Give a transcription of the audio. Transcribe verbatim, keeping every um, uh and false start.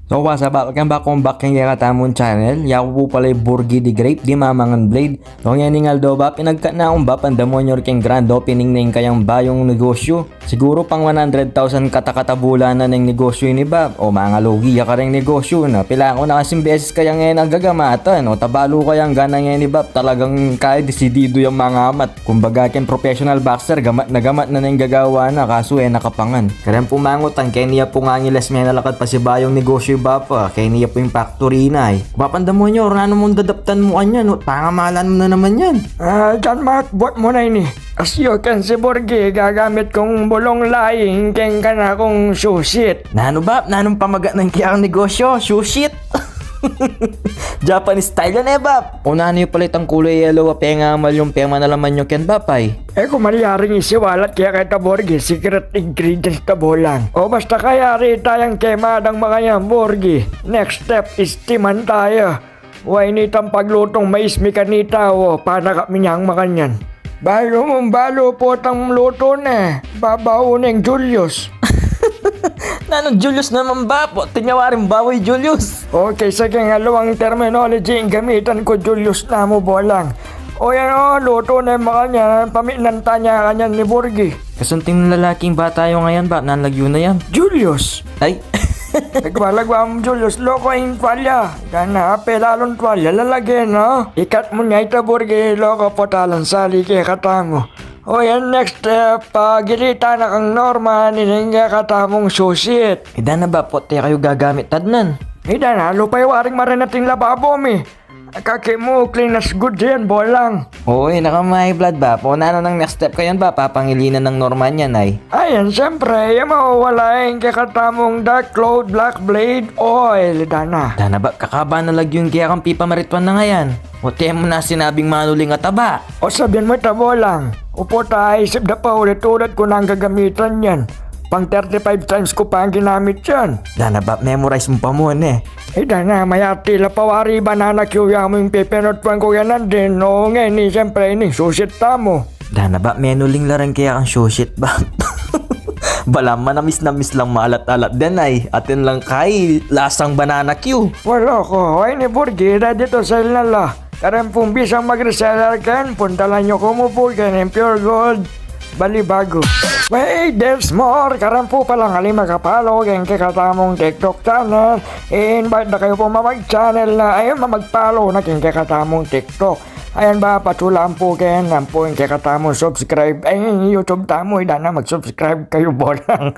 So what's up, Bap? Welcome back, welcome back keng kekatamung channel. Yaku pu pala i Borgie the Grape, di mamangan blade. So ngening aldo, Bap, pinagkat na kung Bap ang demonyo keng grand opening na ing kayang bayung negosyo. Siguru pang one hundred thousand katakata bulan na ning negosyo ini, Bap. O mangalugi ya kareng negosyo na. Pila ku na kasing beses kaya ngeni gagamatan. O tabalu kaya ngana ngeni, Bap. Talagang kaya desidido yang mangamat. Kumbaga keng professional boxer, gamat na gamat na ning gagawa na, kasu e na kapangan. Kareng pung mangutang, keni ya pung angeles me na lakad pasibayung negosyo, Bap, a. Keni ya pung factory na, e. Bap, ang demonyo, nanu mung dadaptan mu kanyan, o? Pangamalan mu na naman yan. Ah, diyan, Mark, buat mu na ini. As you can see, Borgie, gagamit kung bulung laing keng kanakung susit. Nanu, Bap? Nanung pamagat neng kekang negosyo? Susit? Japanese style yan e, Bap. O nanu yu pala itang kulay yellow a pengamal yung pemanalaman yu ken, Bap, ay? E ku malyaring isiwalat keka ita, Borgie, secret ingredients ta, Bolang. O basta kayari tayang kemang makanyan, Borgie. Next step, steaman taya. Wa, ini itang paglutung mais mi kanita, o, panakap mi nyang makanyan. Balu mung balu, potang lutu ne. Babawu neng Julius. Nanung Julius naman, Bap? Atin ya waring bawu i Julius. Okay, sige, aliwang terminology ing gamitan ku, Julius namu, Bolang. O yan, o, lutu ne makanyan, pamitnan tana kanyan ni Borgie. Kasanting nung lalaking bata yu ngayan, Bap, nanu lagyu na yan? Julius. Ay. Lagwa-lagwa mu, Julius, loko ing tuwalya. Gana, ape lalung tuwalya, lalage, no? Ikat mu ne ita, Borgie, loko, pota lang sali kekatamu. O yan, next step, pagilitan na kang normal ining kekatamung susit. Ida na, Bap, pote kayu gagamit tadnan. Ida na, lupay waring marinating lababo mi. Kaki mu, clean as good yan, Bolang. O, e na ka ma-high blood, Bap. O nanu nang next step kayan, Bap? Papangilinan nang normal yan, ay? Ayan, siyempre, e mawawala ing kekatamung dark cloud, black blade oil, dana. Dana, Bap, kakaba na lagyu ing kekang pipamarituan na ngayan. O, e mu na sinabing manuling a taba. O sabian mu ita, Bolang. Upo ta, isip da pa ulit-ulit ku nang gagamitan yan. Pang thirty-five times ku pang ginamit yan. Dana, Bap, memorize mu pa mu ne. Ida na, mayati la pa wari banana cue ya mu ing pepenutuan ku keni, dinu ngeni, siyempre, ini susit tamu. Dana, Bap, menuling la reng kekang susit, Bap. Balamu manamis-namis lang, maalat-alat den, ay. Atin lang kay lasang banana cue. Wa, loko, ay ni Borgie, ready to sell na la. Kareng pung bisang mag-reseller ken, puntalan yu ku mu pu keni, Pure Gold Balibago. Wait, there's more. Kareng pu palang ali makapalo keng kekatamung TikTok channel, i-invite da kayu pu mamag-channel na, ay, mamag-follow na keng kekatamung TikTok. Ayan, Bap, patsulan pu keni, ampo ing kekatamung subscribe, ay, YouTube tamu, ida na, mag-subscribe kayu, Bolang.